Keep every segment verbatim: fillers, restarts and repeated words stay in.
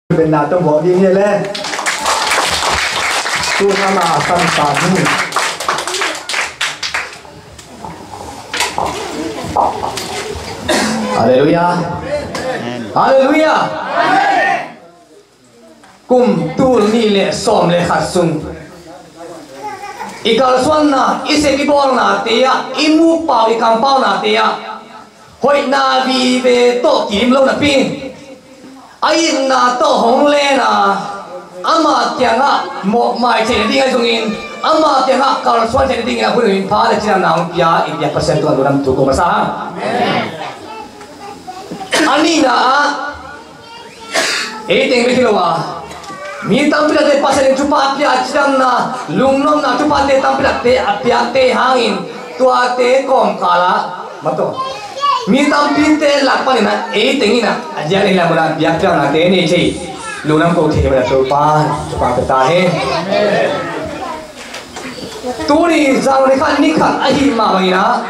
Benna tawh buak ding hi le. Tu ama san sa hi. Halleluiah. Halleluiah. Kum tul nih le sawm le khat sung i kalsuanna, i sep i bawlnate ah, i mukpau i kampaunate ah hoihna vive tawh kiim lo napi, a itna tawh hong len a, ama kiangah mawhmai theihna ding ahi zongin, ama kiangah kalsuan theihna dingin a hun in pha le cinamna hong pia i biak Pasian tungah lungdam thu ko masa hang. A nihna ah, ei teng bek hi lo a, mi tampi takte Pasian in thupha pia, cidamna, lungnopna thuphate tampi takte a piakte hangin tuate kawmkal ah, maw taw, mi tampite lak panin ah ei teng in ah a diak nihna mun ah biakpiaknate nei thei, lungdam ko thei hi a, Topa thupha pia ta hen. Tuni zang ni khat ni khat ahih mah bangin ah,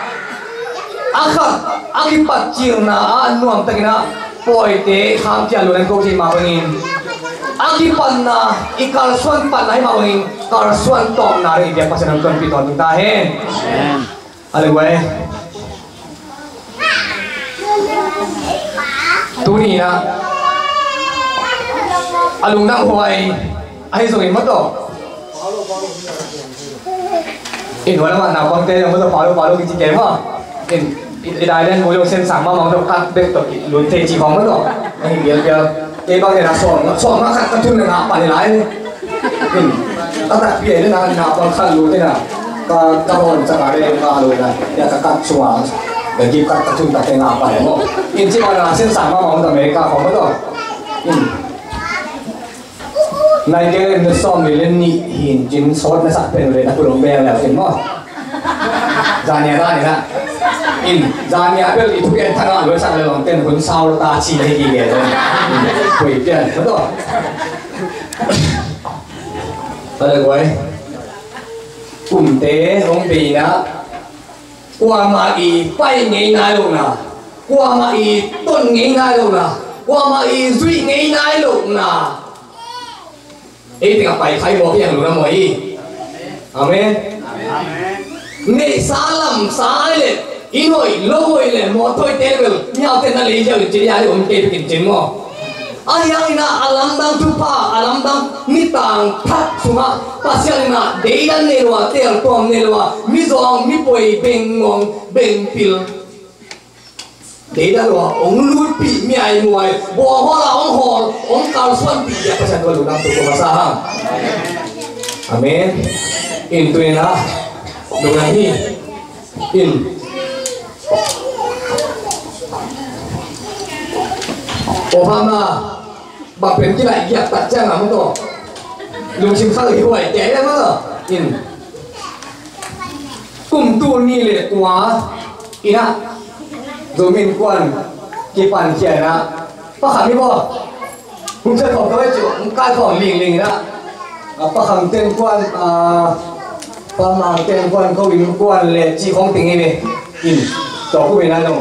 a khat a kipat cilna ah nuamtakin ah pawite kham kia lungdam ko thei mah bangin, a kipatna, i kalsuan patna ahih mah bangin kalsuan tawpna ding i biak Pasian hong tonpih tawntung ta hen. Amen. Halleluiah. Tuni in ah a lungdam huai ahi zongin maw taw, in huai lamah naupangte maw taw, pau lo pau lo kici kei maw. In, in, in ai den maw, lo sen sang mah maw taw, kat bek tawh lut thei ci khawng maw taw. Ahi bial bial. Kei bang den a sawm, sawm mah khat ka tun na ngah pan lai. In, a takpi ai den a, naupang khat lut den a, ka, ka bawn cak a den ka lut na, ya ka kat sung a, ka gip kat ka tun tak te ngah pan lai maw. In ci bang na sen sang mah maw taw, America khawng maw taw. In, nai kei le na sawm le nih hin cin sawt na sak pen le na kulong beng le sin maw. Zania, zania. In, zania bel i thugen thangah luaisak le lawngten hun sau lo ta ci le hi le. Koi pian, maw taw. Halleluiah. Kumte hong bei in ah, kuamah i pai ngei nai lohna, kuamah i ton ngei nai lohna, kuamah i zuih ngei nai lohna. Ei tengah pai khai mawk i ang luna maw i. Amen. Neihsa lamsa ai le, i hoih lo hoih le, mawtaw i tel bel, miaute na lei ziau in cin i ai om kei bekin cin maw. Ahi hangin ah a lamdang thupha, a lamdang nitang thak sungah Pasian in ah deidan nei lo a, teltuam nei lo a, mizawng mipoi bengngong bengpil deidan lo a, hong lutpih miaimuai, bawlhawl a hong hawl, hong kalsuanpih dia Pasian tua lungdam tuk tua masa hang. Amen. In tu in ah lungdam hi. In Obama bang pen kilaih giak tak ciang a maw taw, lungsim khal hi huai kei le maw taw. In kum tul nih le kua in ah Zomi Innkuan kipan khia in ah, pakham hi maw. Hong sia khawm kawai cu hong kai khawm lingling in ah, a, pakham te innkuan, a, pamang te innkuan, ko innkuan le ci khawng ting hi ve. In tua kum in ah zong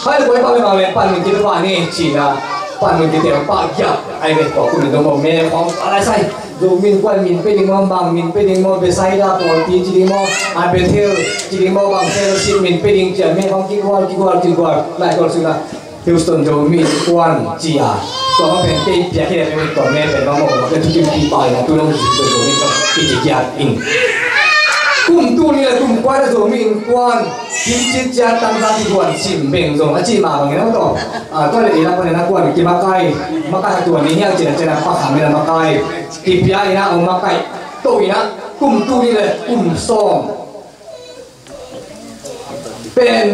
khai le koi bang le bang le pan min kite pah ni ci in ah, pan min kite pah giak ai ve. Tua kum in zong bang me khawng a lai sai. Zomi Innkuan min pe ding maw, bang min pe ding maw, Bethsaida pawlpi ci ding maw, a, Bethel ci ding maw, bang fellowship min pe ding ci a, me khawng kigual kigual kigual lai kol sila. Houston Zomi Innkuan ci a, tua ma pen kei piak hi a, tua me pen ma mawh ma pen thukim pi pa in a, tu long Houston Zomi Innkuan kici kiat in. Kum tul nih le kum kua le Zomi Innkuan kim cin ciat tangza kiguan sim beng zong a ci ma bangin a maw taw. A, tua le i lam pan in a kuan kimakai, makai a tua ni hiang cin a cin a pakham in a makai kipia in a, ong makai to in a, kum tul nih le kum sawm pen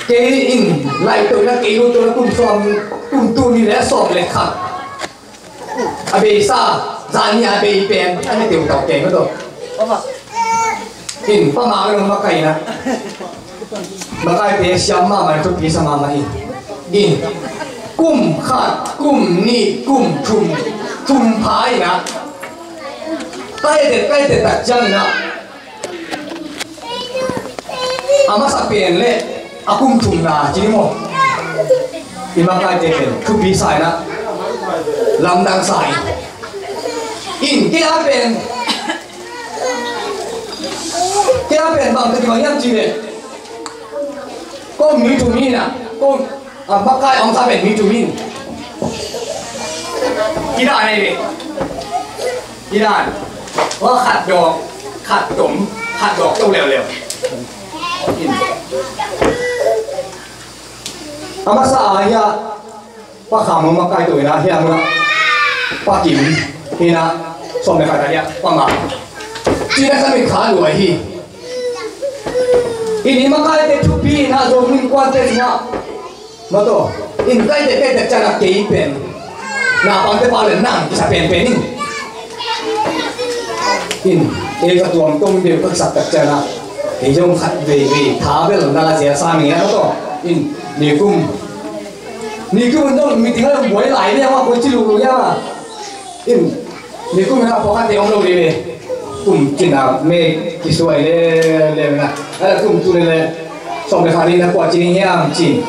kei in laih to na kei lut to na kum sawm, kum tul nih le sawm le khat a beisa, zan nih a bei pen a na teu tau kei maw taw. In pamang in hong makai na, makaite siam mahmah in thupi sa mahmah hi. In kum khat, kum nih, kum thum, thum pha in a, kaite kaite tak ciang in a, a masa pen le a kum thumna ci ni maw? I makaite pen thupi sa in a, Lamdang sa in. In, kei a pen, kei a pen bang ka kibang hiam cih leh, kong mi tu mi na, kong, a, makai ong sa pen mi tu mi. Kida nei ve. Kida. Wa khat dok, khat tom, khat dok to leu leu. In. A masa a hia, Pa Kham hong makai to ina, hia muna Pa Kim ina, sawm le khat a hia, Pa Ngam. Cina ka mit kha lua hi. In i makaite thupi ina, Zomi Innkuante sungah, maw taw, in kaite kaite ciang a kei pen na pangte pau le nang kisa penpen in. In, ei ka tuamtuam deuh ka kisap tak ciang a, ei zong khat veivei tha bel na la sia sa ning a, maw taw. In, nikum, nikum in zong meeting a zong buai lai nia, ma koi ci lulu nia ma. In, nikum in a pawlkhatte om lo ding ve. Kum cin a me kisuai leuleu in a, a kum tu lele, sawm le khat in a kua ci ding hiam cin.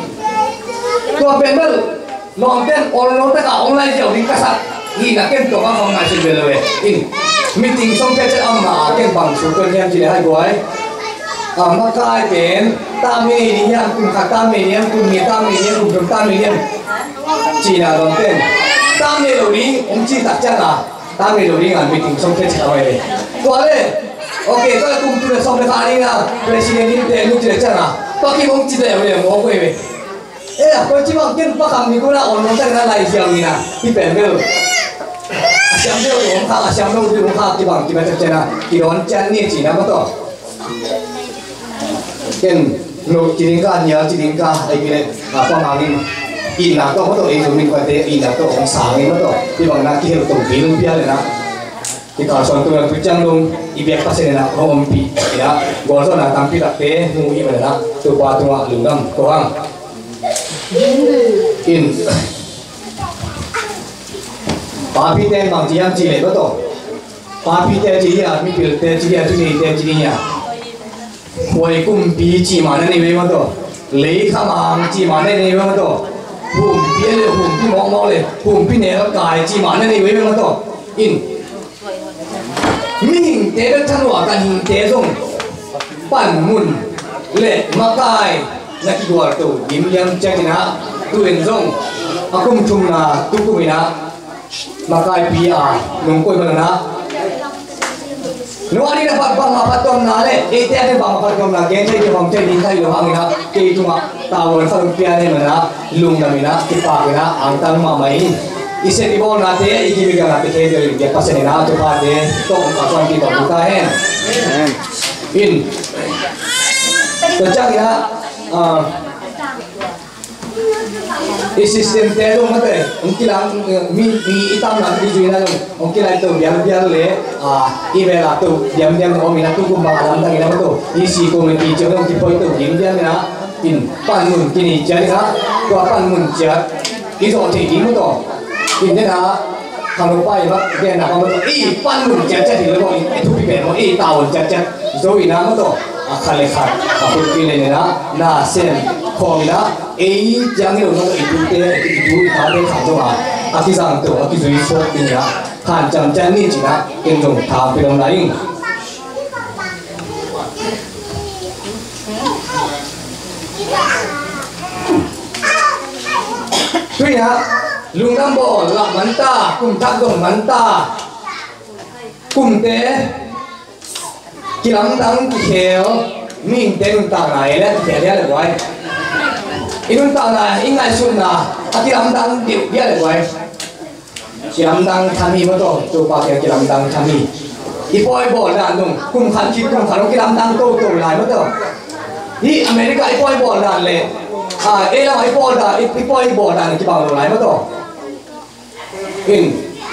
Tua pen bel, lawmten ol lo taka ong lai ziau ding ka sak hi na, ken tua bang hong ngaihsun ve lo e. In, meeting sawm pia ciat amah a ken bang sut tuan hiam cih leh, hai guai, a makai pen tam nei ding hiam, kum khat tam nei ding hiam, kum nih tam nei ding hiam, kum thum tam nei ding hiam, cih na lawmten tam nei lo ding hong cih tak ciang a, tam nei lo ding a meeting sawm pia ciat a mai ve. Tua le, ok, tua le kum tu le sawm le khat ding a president ding te nu cih le ciang a, tua kim hong cih le ve, mawk ve ve. Eh, a koi ci bang ken Pa Kham ni kuna on on tak na lai siam ni na. Hi pen bel. A siam bel om kha, a siam lo di om kha, ci bang ci bang cek cek na. Ci don cian ni ci na, maw taw. Ken no ci ding ka, nia ci ding ka, ai ki le, a, Pa Ngam in. Ina to, maw taw, ei Zomi Innkuante ina to, ong sang ni, maw taw. Ci bang na ki hel to bil bia le na. I kalsuan tung a tu ciang dong i biak Pasian in a hong ompih in a, gualzawhna tampi takte mu i hih manin a, Topa tungah lungdam ko hang. In, papite bang ci hiam cih leh, maw taw, papite ci hi a, mipilte ci hi a, tuneite ci hi a. Khuai kumpi cih mah na nei ve, maw taw. Lei khamang cih mah na nei ve, maw taw. Humpi le humpi mawkmawk le humpi nelkai cih mah na nei ve, maw taw. In, mihingte bek thanuam a, hingte zong panmun le makai na kigualto gimliam ciat in a, tu in zong a kum thumna tu kum in a, makaipi a nong koih man a, nua ni na pat bang a phattuamna le eite a ding bang a phattuamna gen thei, kei bang thei ding thei lo hang in a, kei tungah tavuan khat hong pia ni man a, lungdam in a, kipak in a, angtang mahmah in. I sep i bawlnate, i gim i gamnate khempeuh in biak Pasian in a, Topate tawh hong kalsuanpih tawh lut ta hen. In, tua ciangin a, ah, i system te zong mate, hong kilang, mi, mi i tamna i zui na zong hong kilai to bialbial le, a, i vela to diamdiam na om in a, tu kum bang a lamdang in a, maw taw, i si committee ciang zong kipoi to diamdiam in a, in panmun kinei ciat in a, tua panmun ciat i zawh thei ding, maw taw. In den a, khangno pa i va genna ka, maw taw, i panmun ciatciat hi lo maw, i thupi pen maw, i tavuan ciatciat zo in a, maw taw, a khat le khat a khut kile in a, na sem khawm in a, ei ciang hi lo, maw taw, i tute, i tu i tate khang zong a, a kizang to, a kizui suak ding in a, khan ciamciam ni ci in a, ken zong thapia nuam lai ing. Tu in a, lungdam bawl lah man ta, kum thak zong man ta. Kumte kilamdang kikhel, mihingte nuntakna ei le kikhel dia le guai. I nuntakna, i ngaihsutna a kilamdang deuh dia le guai. Kilamdang tham hi, maw taw, Topa kiang kilamdang tham hi. I pawi bawl dan dong, kum khat khit kum khat hong kilamdang toto lai, maw taw. Hih America i pawi bawl dan le, a, ei lam i pawi dan, i, i pawi bawl dan kibang lo lai, maw taw. In,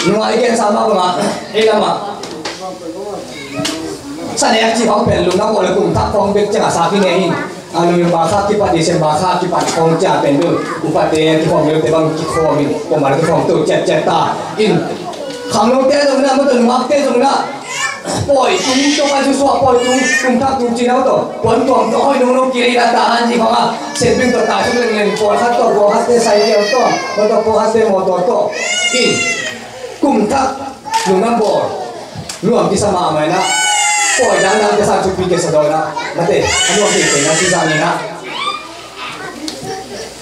nunga i gensa mah bangah, ei lamah sa nek cih khawng pen lungdam bawl le kum thak khawng bek ciangah sa kinei in. A, November kha kipat, December kha kipat khawng ciang pen bel upate kikhawm bel te bang kikhawm in, pawlkhat kikhawm to ciatciat ta in. Khangnote zong na, maw taw, nungakte zong na, pawi tung, tua pai susuah pawi tung, kum thak tung cih na, maw taw. Puan tuam tawh hoih nunglo kei la ta han cih khawng a, senping tawh ta suk lengleng, pawlkhat tawh, pawlkhatte cycle tawh, maw taw, pawlkhatte mawtaw tawh. In, kum thak lungdam bawl nuam kisa mahmah in ah, pawi dangdang kisa thupi kisa dawn ah, mate, a nuam kei kei na kisa ni na.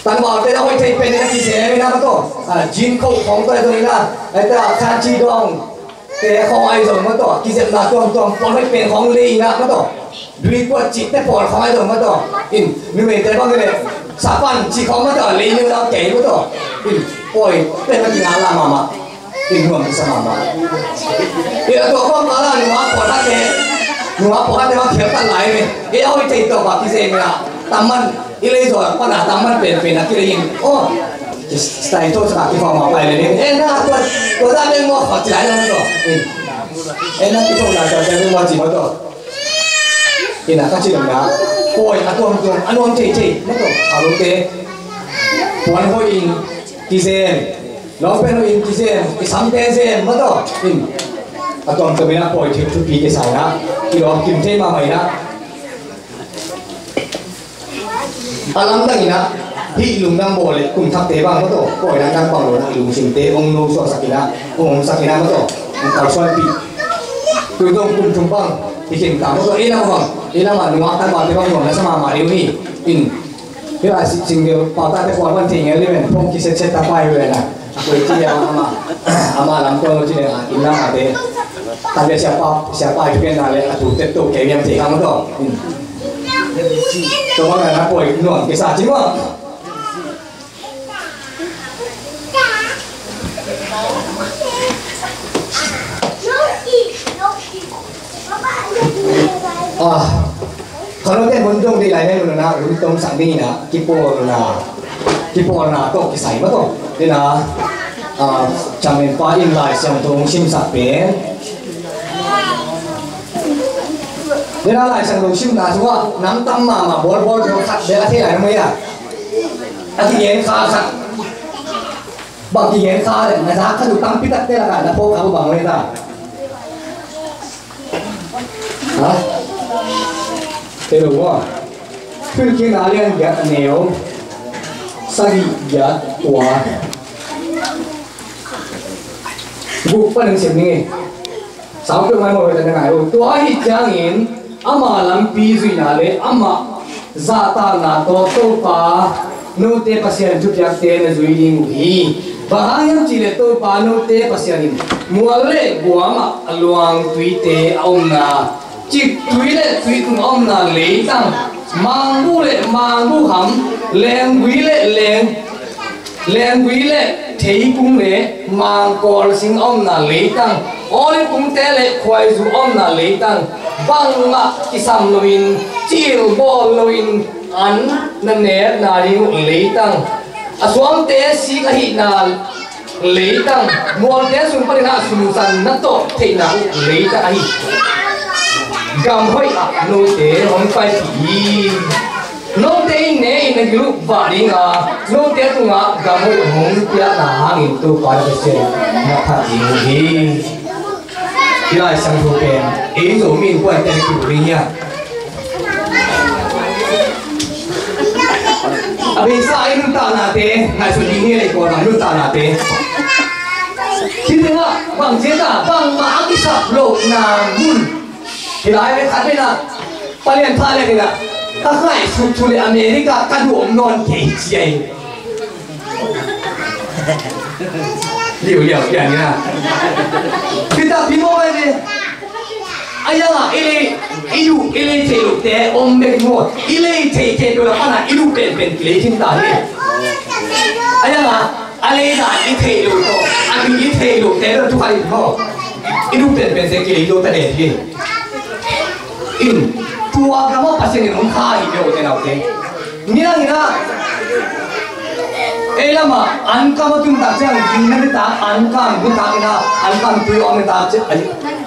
Tangvalte na hoih thei pen in ah kizem in ah, mate, a, gym khawng khawng tawh dong in ah, ai ta khan chi dong te khawng ai zong, mate, kizemna tuamtuam pawl hoih pen khawng lei in ah, mate, dui kuat cih te pawl khawng ai zong, mate, in, numeite bang le sapan chi khawng, mate, lei neu lau kei, mate, in, pawi pen mah kingah la mahmah. Kin nuam kisa mahmah. Ih, a tua khawng kala nungak pawlkhatte, nungak pawlkhatte bang khial khat lai ve. Ih, a hoih thei tawh bang kizem in ah, tamman i lei zaw pan a tamman penpen a kilei in. Oh, style tawh sa kikhawm a pai le ning. Eh, na tua, tua za meng maw, khawm ci lai lo na tua. Eh, na kitho na tua za meng maw ci maw tua. Ina ka ci dong na, pawi a tuamtuam, a nuam theithei, na tawh, a lungte. Puan hoih in kizem, lawmpen hoih in kizem, i samte zem, na tawh. In, a tuamtuam in a pawi thei thupi kisa in ah, i lawm kim thei mahmah in ah. A lamdang in ah, hih lungdam bawl le kum thakte bang, na tawh, pawi dangdang bang lo na, i lungsimte hong nusuahsak in ah, hong omsak in ah, na tawh, hong kalsuanpih. Tun zong kum thum bang hi khin ta maw, ei lam bang, ei lam ah nungak tangvalte bang nuam na sa mahmah ding uh hi. In, hih lai sing deuh pau tate kuan van thei ngel ding ven, phone kisetset ta pai uh ven a. A koi ci deuh ama, ama lam kuan lo ci deuh a, inn lam ah te. Tate siapa, siapa i thugenna le a thu tep to kei viam thei kha maw tawh. In, tua bang a na pawi nuam kisa ci maw. Ah, khawnote hun dong dih lai nei mun na hun tong sak ding na kipawlna, kipawlna tawh kisai mah tawh. Dih na, ah, Chamin pa in Lai Siangtho hong simsak pen. Dih na Lai Siangtho simna sungah nam tam mahmah bawlbawl khat bel a thei lai na mui a. A kigen kha khat. Bang kigen kha le, na zak kha tu tampi takte lakah na phawk kha uh bang le ta. Ha? Te lo maw. Thuhilhkikna lian giat neu sagih giat kua guk pan hong sim ning e. Sau peuhmah maw, hoih tak na ngai uh. Tua ahih ciangin ama lampi zuihna le amah zahtakna tawh Topa note Pasian thupiakte na zui ding uh hi. Bang hang hiam cihleh Topa note Pasian in mual le guam ah a luang tuite a omna, ciktui le tuitung a omna leitang, mangbuh le mangbuh ham, lenggui le leng Lenggui le theikung le mangkawl sing a omna leitang, olive kungte le khuaizu a omna leitang, bangmah kisam loin, cil bawl loin, an na netna ding uh leitang, a suamte sik ahihna leitang, mualte sung panin a sumsanna tawh theihna uh leitang ahi gam hoih ah note hong paipih hi. Note in ne in na gil uh vah ding a, note tungah gam hoih hong piakna hangin Topa na Pasian na phat ding uh hi. Hih Lai Siangtho pen ei Zomi Innkuante na kibuk ding hi a, a beisa i nuntaknate ngaihsut ding hi. Lei kawlna nuntaknate, hih tengah bang ciat a bangmah a kisap lohna mun hi lai ve. Khat ve na Palian pha le kina ka ngaihsut thu le America ka duh om nawn kei ci a hi. Liuliau pian ina pita pi maw bai ve. A yanga i lei, i duh i lei thei lote om bek maw. I lei thei thei peuh la pana i duh penpen kilei khin ta hi. A yanga a lei dan i thei lo tawh a mi i thei lote lo tu kha i maw. I duh penpen te kilei lo ta den hi. In, tua gama Pasian in hong kha hi peuh te naute. Nidang ina ei lama an kam a tun tak ciang, zing na nitak an kam nitak ina an kam tui om nitak ciang,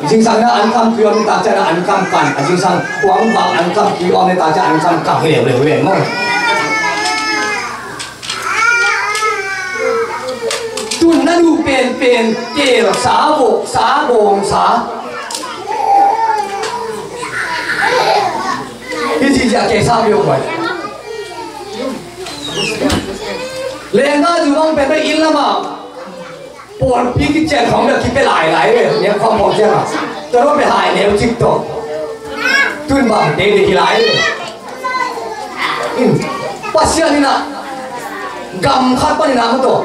zingsang ina an kam tui om nitak ciang, an kam kan, a zingsang kuang bang an kam tui om nitak ciang, an kam kan hi leuleu ve maw. Tun na duh penpen, tel sa, vok sa, bawng sa. Hih ci ciah kei sa viau kuai. Lengga zu bang penpen inn lamah Pawlpi kician khawng bel kipia lailai ve, nia khawng khawng ciang a. Tua lo pe hai neu cik tawh. Tun bang deih deih hi lai ve. In, Pasian in a, gam khat panin a maw tawh,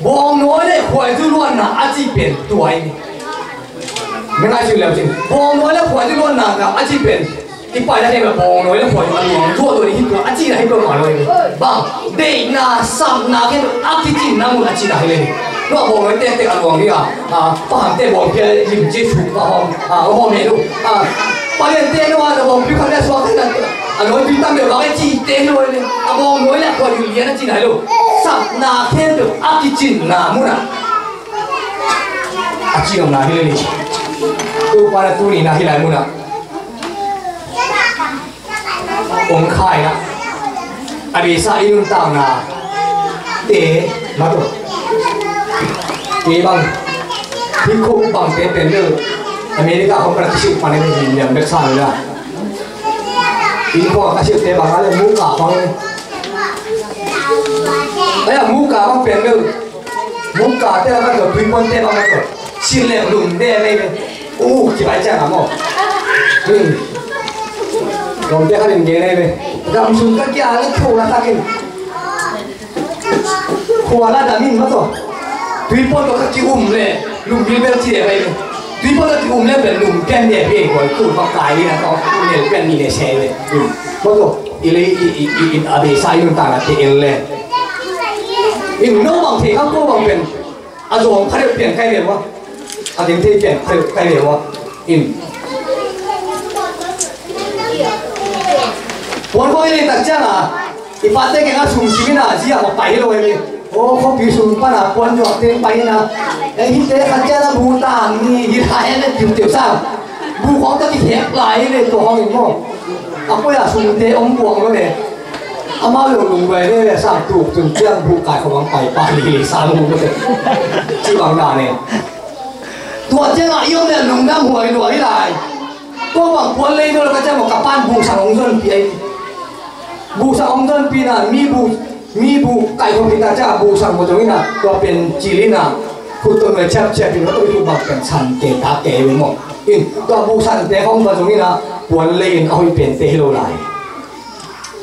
bawngnawi le khuaizu luanna a cih pen tua hi. Meng ai cin leu cin. Bawngnawi le khuaizu luanna gam a cih pen i paina khempeuh bawngnawi le khuaizu a luang zuah tua hi tua a cihna hi tua mah lo hi. Bang, deihna, sapna khempeuh a kicinna mun a cihna hi le hi. Tua bawngnawi tektek a luang hi a, a, pahamte bawngphial limci suk a hawm, a, a hawm hi lo. A, paliante nua na bawngphial khat le suak khat na, a, nawitui tam deuh vang a cihte hi lo hi le. A bawngnawi le khuaizu lian a cihna hi lo. Sapna khempeuh a kicinna mun a a cih omna hi le hi. Topa na tuni na hi lai mun a om kha in a, a beisa i nuntakna te mah tawh. Kei bang, hih khuk bangte pen bel America khong ka kisilh pan in hi liam bek sa in a. Inn khong ka silhte bang a le muka khong. Ai a muka bang pen bel Muka te bang ka tawh, tuipuan te bang ka tawh. Silh leng lum de mei ve. Uh, kibai ciang a maw. Hmm. Lawmte khat in gen ei ve. Gam sung ka kia le khua la takin. Khua la dam in maw tawh. Tuipuan tawh ka ki-um le lum bilbel ci de mei ve. Tuipuan tawh ki-um le bel lum pian de mei ve. Khua tu bang kai ni na tawh. Lel pian ni le se ve. Hmm. Maw tawh. I lei i, i, i, i, a beisa i nuntakna te el le. In no bang thei kha ko bang pen. A zawng kha deuh pian kai ve ua. A gen thei pian kai, kai ve ua. In. Puan khawi lei tak ciang a. I pate keng a sum sim in a zia khaw pai hi lo hi. Aw khuapi sum pan a puan zuak teng pai hi na. Ei hite khat ciang a bu tang ni hi lai hi na tiu tiu sang. Bu khawng ka kikhek lai hi ve tua khawng in maw. A poi a sumte om buang lo le. Amau lo lungduai le le sang tuk tun ciang bu kai khawng pai pa li li sang bu te. Ci bang dan e. Tua ciang a i om le lungdam huai lua hi lai. Ko bang puan lei dol ka ciang ka pan bu sang ong zon pi ai. Bu sang ong zon pi na mi bu Mi bu kai khawm hi ta ciang a bu sang maw zong in a, tua pen cil in a, khut tawh nuai ciapciap in a, tua i khut bang pen sante ta ke ve maw. In, tua bu sante khawm maw zong in a, puan lei in a hoih pente hi lo lai.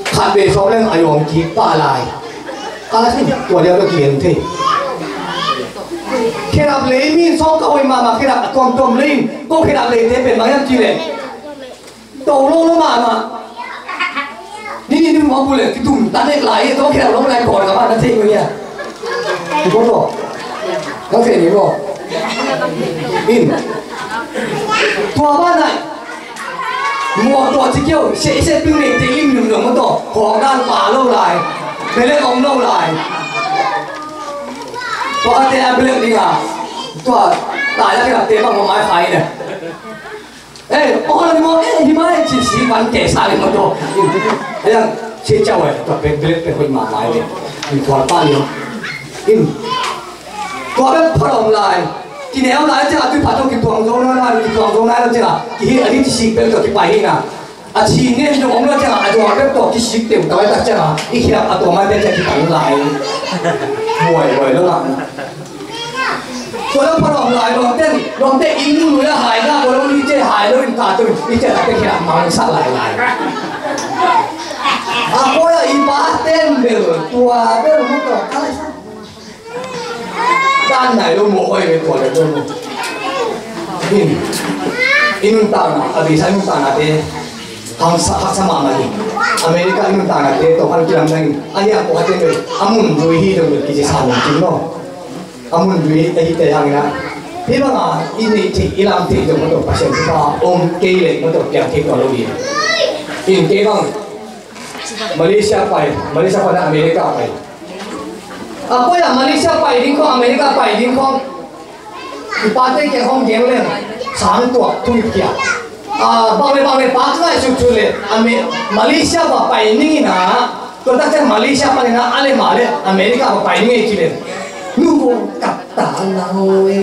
Khat vei sawm leng a yawng kik pah lai. Ka la sin, tua liau tua kilen thei. Khedap lei mi in sawm ka hoih mahmah khedap a tuamtuam lei in, ko khedap leite pen bang hiam cih leh. To lo lo mahmah. Ni ni ni mawk bu le kitum ta nek lai, to khedap lo lai kawl ka mah na thei ko hia. Ko to. Ka fe ni ko. In. Tua ba nai. Mawtaw ci kiau, se se ping nei te lim lim lo mawtaw. Hawng dan pa lo lai. Belek om lo lai. Tua ka te a belek ding a. Tua ta ya khedap te bang mawk mai fai ne. Eh, oh, ni mo, eh, hi mai, ci si pan ke sa ni mo to. Eh, yang, ci caw eh, to pe, pe, pe, hoih mahmah eh. Ni kual pa ni. In. Tua bek pha lawm lai. Kineu lai ciang a tui pha to kituang zo na, kituang zo na lo ciang a. Kihi, a hi ci si bek to kipai hi na. A ci ngen zong om lo ciang a, a zong a bek to kisik teu tawh tak ciang a. I khiam a tua man bek ciang kipan lai. Buai, buai lo la. Tua lo pha lawm lai lawmte, lawmte inn nunui a hai na, tua lo ni ce hai lo in ka tu, i ce late khia mangsak lai lai. A koi a i pa ten bel, tua bel mu tua ka lai sa. Dan nai lo mo oi bel tua bel lo mo. In, in nuntakna, a bisa in nuntakna te, haksa, haksa mahmah hi. America in nuntakna te, tua pan kilam nang, a hiang ko ha te bel, a mun zui hi dong bel kici sa lung cin no. A mun zui a hi te hang ina. Hih banga i neih theih, i lam theih zong maw tawh Pasian thupha om kei leh maw tawh piang thei tuan lo hi. In kei bang Malaysia pai, Malaysia pai na America pai. A koi a Malaysia pai ding khawng, America pai ding khawng. I pate kiang khawng gen leng sang tuak thu i pia. A, bang le bang le pa ka ngaihsut sut le, a, Malaysia va pai ning ina, tua tak ciang Malaysia pan ina, a le ma le America va pai ning ei ci le. Nu vo, kap ta na ho e.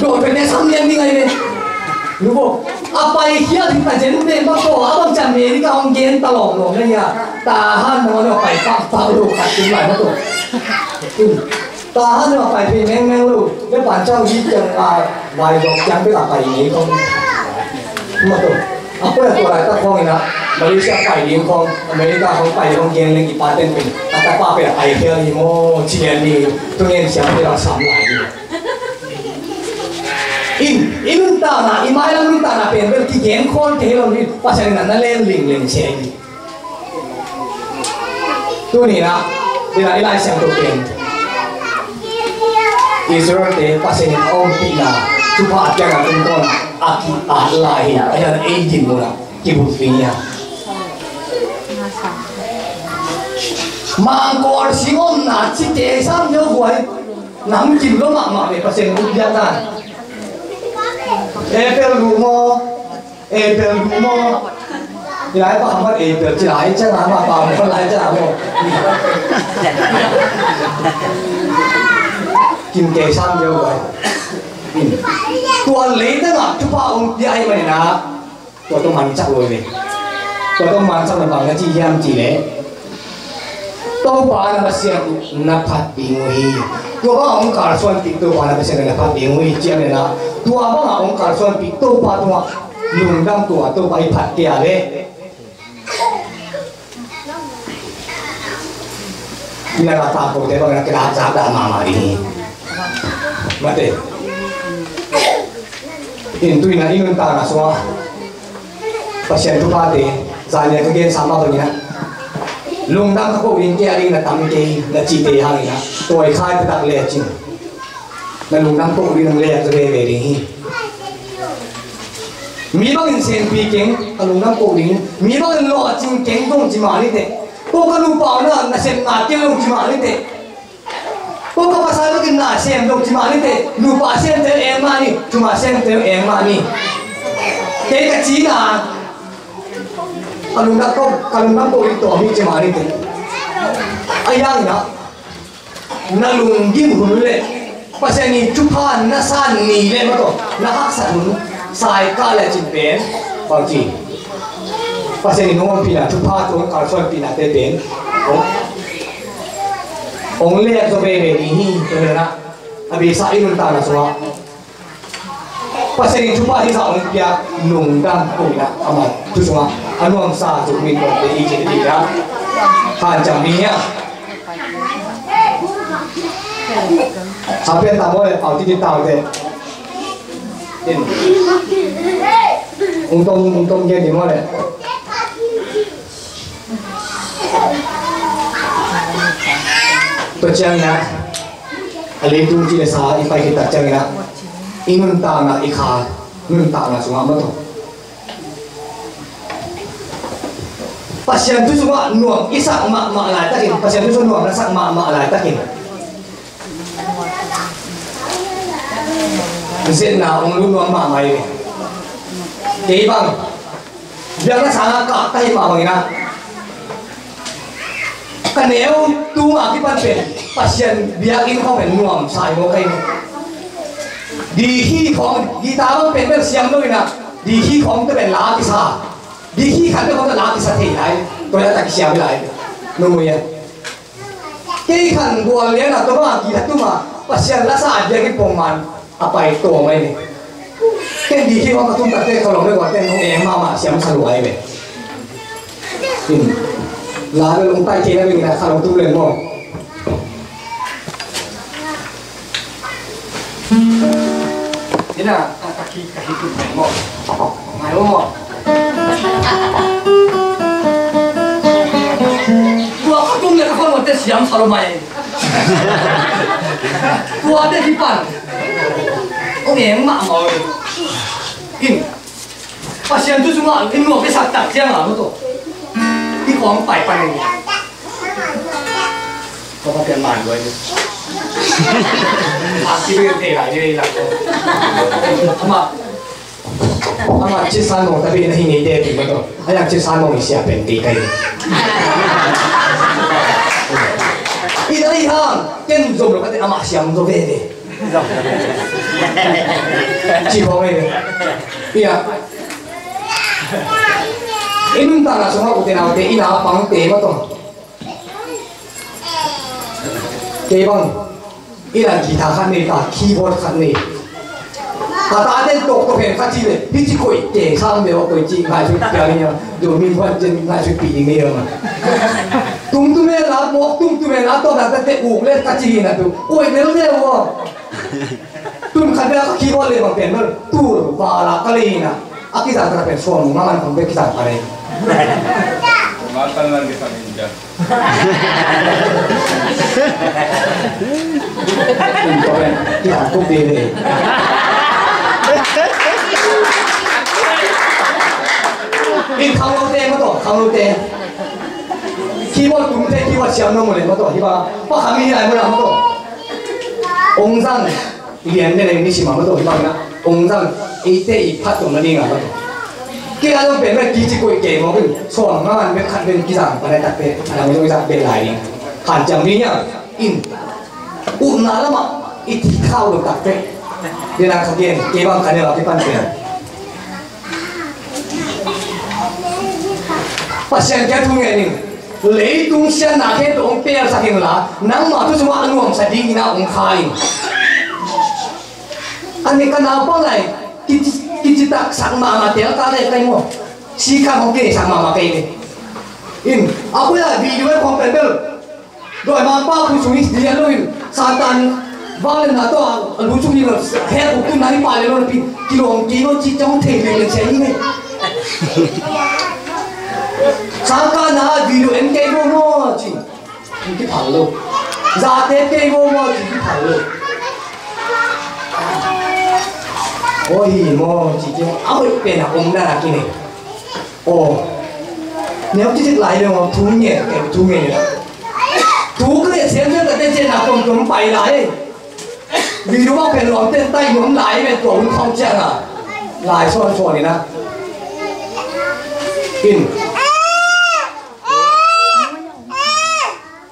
Dawh pen ne sam lian ning ai le. Nu vo, a pai khial hi ta zen ve ma to, a bang ciang America hong gen ta lawm lawm le hia. Ta han na ma lo pai pak pak lo khat tung lai ma to. Tahan a pai phei mengmeng lo. Japan chau hi ciang a, vai zawk ciang bek a pai ngei khong. Mah tawh a koi a tua laitak khawng in ah, Malaysia pai ding khawng, America khawng pai khawng gen leng i paten pen a tapa pen a pai khel hi maw, ci lian ni. Thungen siam te lam sam lai hi. In, i nuntakna, i mailam nuntakna pen bel kigen khawl kei lo hi. Pasian in ah na len lingleng se hi. Tuni-in ah, i Lai Siangtho pen Israel-te Pasian in a ompihna thupha a piakna tungtawn a ki-at lai hi. A hian ei dinmun ah kibulpih hi a. Mangkawl sing omna cite sam deuh buai. Nam kim lo mahmah ve Pasian in ut piak dan. Apple lu maw? Apple lu maw? I lai pa khampat apple ci lai ciang a, mah pa maw lai ciang a maw. Kim kei sam deuh buai. Tua leitang ah thupha hong pia ahih manin ah, tua tawh mancak lo hi ve. Tua tawh mancak lo bang na ci hiam cih leh, Topa na Pasian uh na phat ding uh hi. Tua bangah hong kalsuanpih Topa na Pasian uh na phat ding uh hi, ci a, tua bangah hong kalsuanpih Topa tungah lungdam ko a, Topa i phat kei a leh, na la ta ko te bang na kila zak dah mahmah ding hi. Mate. In tuni-in ah i nuntakna sungah Pasian thuphate, zan nia ka gensa mah bangin ah, lungdam ka ko ding, kei a ding na tam kei, na cihte hangin ah, tawikhai taktak lecin na lungdam ko ding, nang lek veve ding hi. Mi bangin senpi keng, ka lungdam ko ding. Mi bangin lawhcing keng zong ci mah ni teh. Ko ka nupa uh na nasepna keng zong ci mah ni teh. Ko ka pasal bangin na sem zong ci mah ni teh. Nupa semte eng mah ni, thuman semte eng mah ni. Kei ka cihna, ka lungdam ko, ka lungdam ko ding tawm hi ci mah ni teh. A hiangin ah, na lunggim hun leh Pasian ii thupha na san ni leh, mah tawh na haksat hun sai kah lecin pen, bangci, Pasian ii nong ompihna thupha tawh hong kalsuanpihnate pen hong, hong lek zaw veve ding hi. Tua hi a, a beisa i nuntakna sungah Pasian in thupha hizah hong pia lungdam ko-in ah, amah thu sungah a nuamsa zuk min ko te i cih ding ah hanciam ding hi a. Sa pian ta maw le, pau titi tau te. In. Ung tom, ung tom gen ding maw le. Tua ciangin ah, a leitung ci le sa i pai khit tak ciangin ah, i nuntakna, i kha nuntakna sungah mah tawh, Pasian thu sungah nuam i sak mahmah laitakin, Pasian thu sungah nuam na sak mahmah laitakin, zetna hong lut nuam mahmah hi ve. Kei bang biakna sangah kah ka hih mah bangin ah, ka neu tung a kipan pen Pasian biakinn khawng pen nuamsa hi maw ka hi. Di hi khawng, guitar bang pen bel siam lo in ah, di hi khawng te pen la kisa, di hi khat bel khawng te la kisa thei lai. Tua hi a tak siam lai. Nung mu ia. Kei khan gual lian a tua bang a guitar tum a Pasian lasa a biakinn pongman a pai tawm ahi ve. Ken di hi hong ka tum takte ka lawm le gualte hong eng mahmah siam sa lua ahi ve. In, la bel hong pai thei na bel in a ka lawm tum len maw. Ina, ka, ka ki, ka hi tum len maw. Ngai maw. Tua ka tum le ka khon gualte siam sa lua mai. Tua te hi pan. Hong eng mahmah. In, Pasian thu sungah in nuam i sak tak ciang a mah tawh, i khawng pai pan in. Kong ka pian man guai ni. A ki bek thei lai ni lak ko. Ama, ama ci san mong tapi na hi ni te pi mah tawh. A yang ci san mong i sia pen ti kai. I dai hang ken zom lo ka te ama siam zo ve ve. Ci khawng ei ve. Ia. I nuntakna sungah ute naute, i naupangte mah tawh, kei bang Inn ah guitar khat nei ta, keyboard khat nei. Ka tate tawk tawk hen kha ci le, hih ci koih kei sam ve aw, koih ci ngaihsut piang ing a, Zomi khuan cin ngaihsutpih ding hi ing a. Tumtum e la, mawk tumtum e la, tawh na ka teh uk le ka ci hi na tu. Koih lel ve aw. Tun khat ve a ka keyboard le bang pen bel, tul val a ka lei hi na. A kizang ka pen suan mu, mangan kong be kizang ka lei. Matan lang kisang inja. Inn ko pen kitan kuk dede. Inn khanglote maw tawh, khanglote. Keyboard tumte, keyboard siam nuam uh le maw tawh, hi bang a pakham hi lai maw tawh. Ong zang lian dede ni sim a maw tawh, hi bang a ong zang eite i phat tung na ding a maw tawh. Kei a zong pen bek kici koih kei mawk in, sawm nga man bek khat bek kizang pan a tak bek, a dang zong i zak bek lai ding. Hanciam ding hiam? In. Upna lamah i thih khau lo tak bek. Dena kha gen, kei bang ka neu a kipan pen. Pasian kia thu ngen in. Leitung siatna khe tawh hong pelsak in la, nangmah thu sungah a nuamsa dingin a hong kha in. A ni ka naupang lai, kici, kici taksak mahmah tel ka le kai maw. Sikha hong kei sak mahmah kei le. In, a koi a video e khong pel bel. Dawimangpa khu sung i lian lo in, Satan vangliatna tawh a lu sung hi lo, hek uk tu na hi pah lian lo na pi, kilawm kei lo ci ciang thei lian lian sia hi ne. Sangkahna video en kei lo maw ci, kiphal lo. Zate kei lo maw ci, kiphal lo. Aw hi maw ci, ci a hoih pen a om dan a kinei. Aw. Neu ci cik lai leng aw, thu ngen, kei thu ngen. Thu ka ngen siam siam ka te cian a kom kom pai lai. Video bang pen lawm ten tai nuam lai pen tua hun khawng ciang a. Lai suan suan in a. In.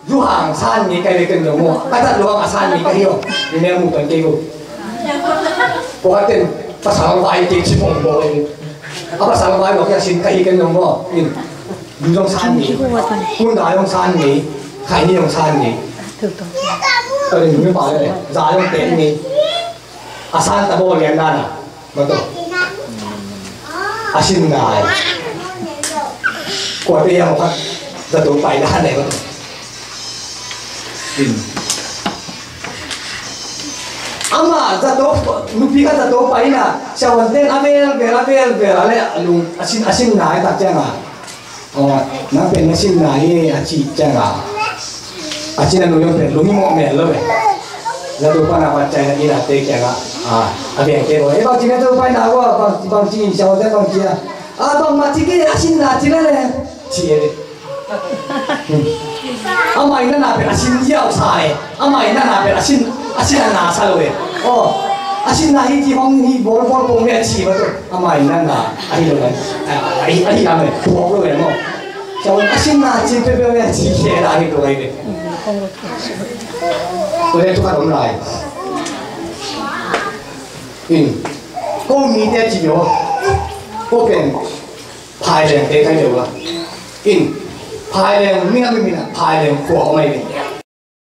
Zu hang san mi kai ve ken lo maw. Ka tat lo hang a san mi kai hi aw. Mi ne mu kan kei lo. Pawlkhat ten pasal vai kei ci bawng bawl hi. A pasal vai lo kei a sin kai hi ken lo maw. In. Zu zong san mi. Hun dai zong san mi. Khai ni zong san mi. Ka rin mi pa le. Za zong ten mi. A san ta bawl lian dan a. Maw tawh. A sin nai. Kuate hiam khat zato pai dan e maw tawh. In. Amah zato, nupi khat zato pai in a, siavuante'n a vel vel, a vel vel a le a lung, a sin, a sin nai tak ciang a. Aw, nang pen na sin nai hi a cih ciang a. A cina nu zong pen lung himawh mel lo ve. Zato pan a vat ciang a inn a te kiang a. A, a vengte lo. E bang ci na zato pan a ua, bang, bang ci, siavuante bang ci a. A, bangmah ci kei a sin na ci le le. Ci e. Amah in na na pen a sin hiau sa e. Amah in na na pen a sin, a sin a na sa lo e. Aw, a sin na hi ci hong hi bawl bawl pong le a ci va to. Amah in na na a hi lo e. A, a, a hi, a hi lam e. Puak lo e maw. Siavuan a sin na cin peuhpeuh ven ci khe la hi tua hi ve. Tua leh thu khat om lai. In. Ko mite ci lo. Ko pen. Phaileng te kai lo la. In. Phaileng, mi na mi na. Phaileng khua om ai ve.